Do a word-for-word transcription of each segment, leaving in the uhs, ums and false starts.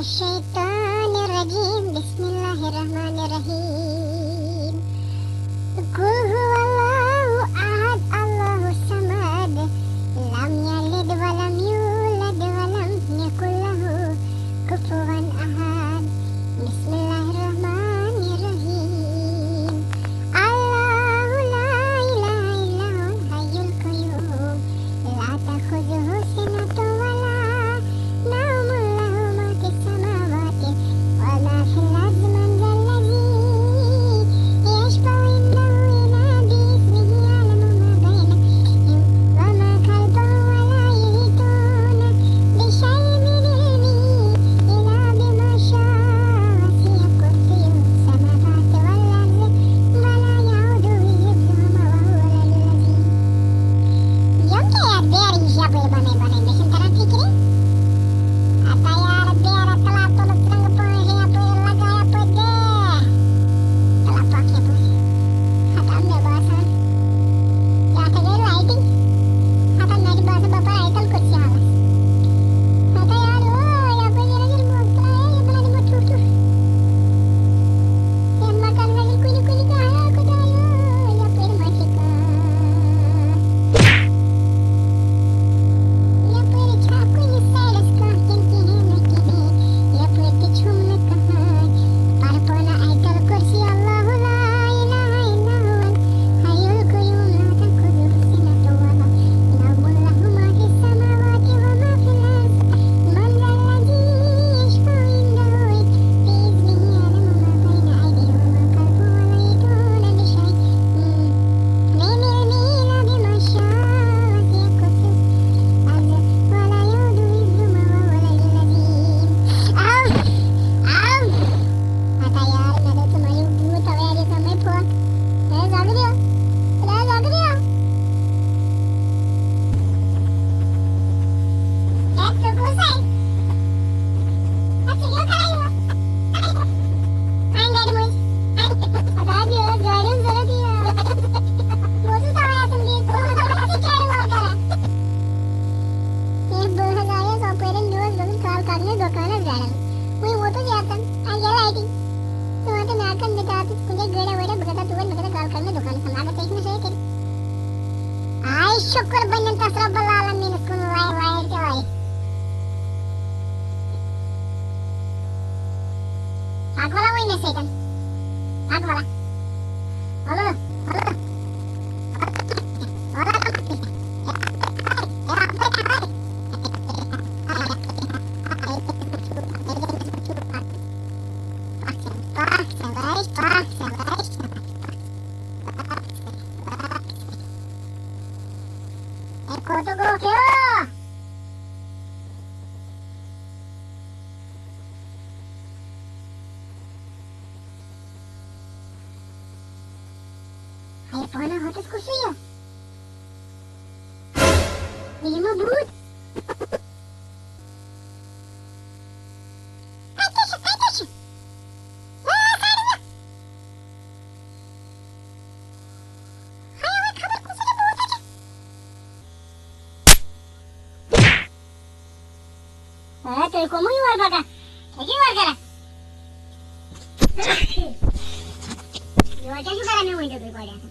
الشيطان الرجيم. بسم الله الرحمن الرحيم. قل هو الله أحد، الله الصمد، لم يلد ولم يولد ولم يكن له كفوا أحد. بسم الله الرحمن الرحيم. الله لا إله إلا هو الحي القيوم، لا تأخذه سنة ولا نوم، له ما في السماوات وما في الأرض، من ذا الذي يشفع عنده إلا بإذنه، يعلم ما بين أيديهم وما خلفهم ولا يحيطون بشيء من علمه إلا بما شاء، وسع كرسيه السماوات والأرض ولا يؤوده حفظهما وهو العلي العظيم. Yonke ya beri ya beri bane bane mesin taran fikri. Ata ya beri tala tolo trang pon ya beri laga ya beri de. Tala pakai beri. Ata ambil bahasa. Ya ata ya lighting. Ata nari bahasa bapak Ayatul Kursi halas. Ata ya ro ya beri lagi mo tala ya beri mo tur tur. Ya makan lagi kuli kuli kaya kudayo ya beri masih. آے شُکُر بَنٮ۪ن تَس رۄب العالمیٖنَس کُن وَے وَے تہِ وَے۔ پَکھ وَلا وۄنۍ مےٚ سۭتۍ۔ پَکھ وَلا۔ وَلہٕ، وَلہٕ۔ وَلہٕ۔ پَکھ ژٕ، پَکھ ژٕ، وَے، پَکھ ژٕ، وَے۔ اے کوٚت گوٚو کیٛاہ؟ ہے پانہ ہتس کُس چھُ یہِ؟ یہِ ما بوٗت؟ کتہِ چھُ؟ کتہِ چھُ؟ ہے، آ، ساڑِ نَو۔ ہے، وۄنۍ خبر کُس چھُ بوٗت اَتہِ۔ آ، تُہۍ کٕمو یور پکان؟ تُہۍ کیٛاہ یور کران؟ یور کیٛاہ چھِو کران مےٚ ؤنۍتو تُہۍ گۄڈٕنٮ۪تھ؟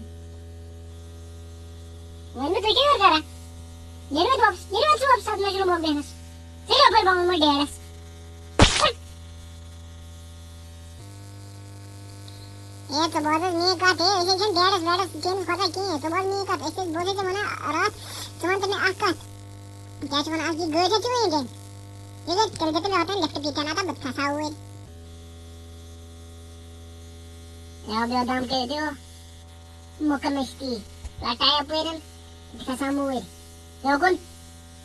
وۄنۍ مےٚ تُہۍ کیٛاہ یور کران؟ نیٖرِو وۄنۍ واپس، نیٖرِو وۄنۍ ژٕ واپس، اَتھ منٛز چھُنہٕ موقعہٕ بیٚہنَس۔ ژٕ یَپٲرۍ بَنوُن وۄنۍ ڈیڈَس۔ اے، ژٕ بوز حظ میٛٲنۍ کَتھ، اے، أسۍ حظ چھِنہٕ ڈیڈَس ویڈَس چٲنِس کھۄژان کِہیٖنۍ۔ ژٕ بوز میٛٲنۍ کَتھ، أسۍ ٲسۍ، بہٕ اوسُے ژےٚ وَنان راتھ، ژٕ وَن تہٕ مےٚ اَکھ کَتھ۔ کیٛاہ چھِ وَنان، اَکھ یہِ گٲڑۍ چھےٚ چٲنۍ دِنۍ؟ یہِ گٔے تیٚلہِ گٔے تیٚلہِ واتان لِفٹ پیٖٹھۍ اَنان تہٕ بہٕ تہِ کھَسہٕ ہا اوٗرۍ۔ یَوٕ بیٚہو دَم کٔرِتھ یِوان۔ مُکہٕ مٔشتی۔ لَٹایہِ اَپٲرٮ۪ن۔ بہٕ کھَسہٕ ہا موٗرۍ۔ یوکُن۔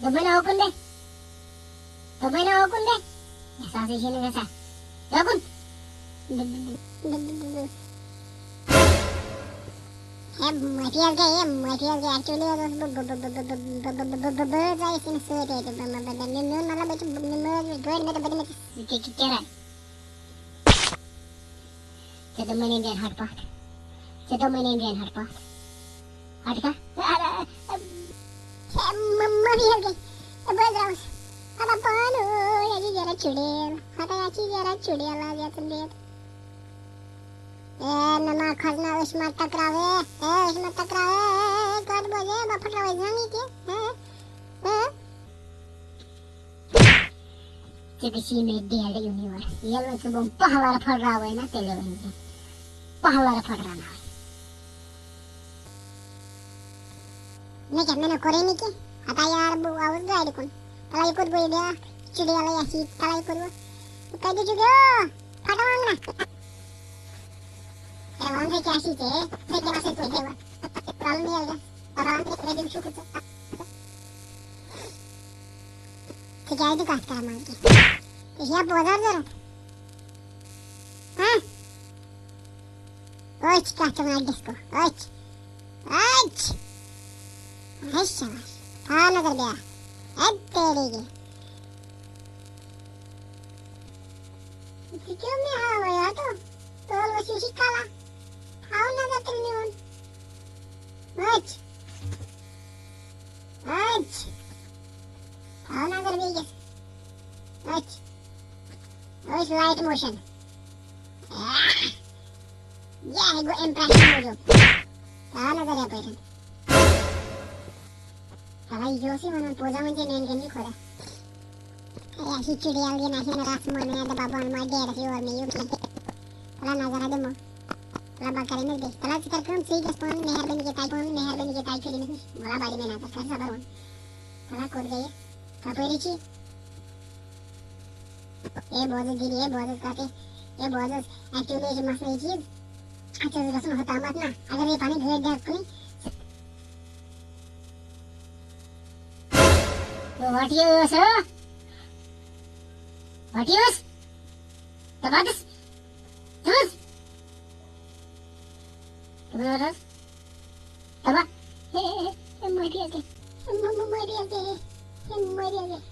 دوٚپمَے نا اوکُن دے۔ دوٚپمَے نا اوکُن دے۔ یہِ سا ہسا چھِنہٕ گژھان۔ یوکُن۔ ہے، معٲفی حظ گٔے، ہے، معٲفی حظ گٔے۔ Actually حظ اوسُس بہٕ، بہٕ، بہٕ حظ آیَس أمِس سۭتۍ اَتہِ۔ بہٕ، بہٕ، بہٕ، مےٚ، مےٚ اوٚن مطلب، بہٕ چھُس، بہٕ، مےٚ مٲج وٲج گٲڑۍ، مےٚ دوٚپ، بہٕ دِمَے ژےٚ کہِ-، کہِ-، کِراے۔ ژےٚ دوٚپمَے نہٕ بیٚہن ہَٹہٕ پَتھ۔ ژےٚ دوٚپمَے نہٕ بیٚہن ہَٹہٕ پَتھ۔ ہَٹہٕ کا؟ ہے، مہ-، معٲفی حظ گٔے۔ ہے، بہٕ حظ درٛاوُس۔ ہَتا پانہٕ۔ ذرا چُڑیل، ہتا یا چی ذرا چُڑیل آز یتن بیت۔ اے نما کھسنا، أسۍ ما ٹکراوے، اے أسۍ ما ٹکراوے، اے، اے، کتھ بوزے، بہٕ پھٹراوے زنٛگ ییٚتہِ، اے، اے۔ ژےٚ گژھی مےٚ ڈیڈ یُن یور، ییٚلہِ نہٕ ژٕ بہٕ پہلر پھٹراوے نا، تیٚلہِ ؤنۍ زِ پہلر پھٹراوناوے۔ مےٚ کیٛاہ، مےٚ نہ کوٚرُے نہٕ کینٛہہ۔ ہتا یار، بہٕ آوُس گاڑِ کُن۔ تَلہ یہِ کوٚت گوٚو یہِ بیٛاکھ؟ چُڑیلٕے اَسہِ یہِ، تَلہ یہِ کوٚت گوٚو؟ یہِ کَتہِ چھُ گوٚو؟ پھٹہٕ وانٛگنہ۔ ہے، وَن ژےٚ کیٛاہ چھُے ژےٚ؟ ژےٚ کیٛاہ سۭتۍ پٲٹھۍ ہیوان؟ تَلہٕ میل گژھ۔ پَتہٕ وَن ژےٚ، مےٚ دیُن شُکُر ژےٚ۔ ژٕ کیٛازِ نہٕ کَتھ کَران منٛزٕ کینٛہہ؟ ژےٚ چھےٚ بوزان ضوٚرَتھ؟ ہہ؟ أچھ کیٛاہ چھِ وَنان ڈِسکو؟ أچھ۔ أچھ۔ ہش شاباش۔ تھاو نظر بیٛاکھ۔ اے تیری کی۔ ژٕ کیٛاہ مےٚ ہاوے اَتھ؟ تول وٕچھِو چھِ کَلا۔ تھاو نظر تیٚلہِ میون۔ أچھ۔ أچھ۔ تھاو نظر بیٚیِس۔ أچھ۔ أچھ لایٹ موشن۔ یہِ ہے گوٚو اِمپرٛیشن موٗجوٗب۔ تھاو نظر یَپٲرۍ۔ تَلہ یہِ اوسُے وَنان، پوٚز ہا وَنہِ ژےٚ میٛانہِ کِنۍ یہِ خۄدا۔ ہے، اَسہِ چھِ چُڑیل دِنۍ، اَسہِ چھِنہٕ رَس مونٕے، اَدٕ بَبہٕ وَنہٕ ما ڈیڈَس یور مےٚ یُن کینٛہہ۔ تَلہ نظر ہا دِمو۔ تَلہ بہٕ کَرٕ أمِس بیٚیہِ۔ تَلہ ژٕ کَر کٲم، ژٕے گژھ پانہٕ مہربٲنی کہِ تَتہِ، پانہٕ مہربٲنی کہِ تَتہِ چھُ أمِس نِش۔ وَلہ بَڑِ مےٚ نظر، کَر صبر وۄنۍ۔ تَلہ کوٚت گٔیہِ؟ کَپٲری چھِ؟ اے بوز حظ دیٖدی، اے بوز حظ کَتھ، اے، اے بوز حظ، actually چھِ مسلہٕ یہِ چیٖز، اَتھ چھِ حظ گژھُن ہوٚتامَتھ نہ، اگر یہِ پَنٕنۍ گٲڑۍ دِژ کُنہِ۔ وَٹ یہِ ٲس، ہا؟ وَٹ یہِ ٲس؟ تَباتَس؟ تُز؟ تَباتَس؟ تَبا؟ ہے، ہے، ہے، ہے، مٔرِتھ گٔے۔ ہے، مٔ-، مٔ-، مٔرِتھ گٔے۔ ہے، مٔرِتھ گٔے۔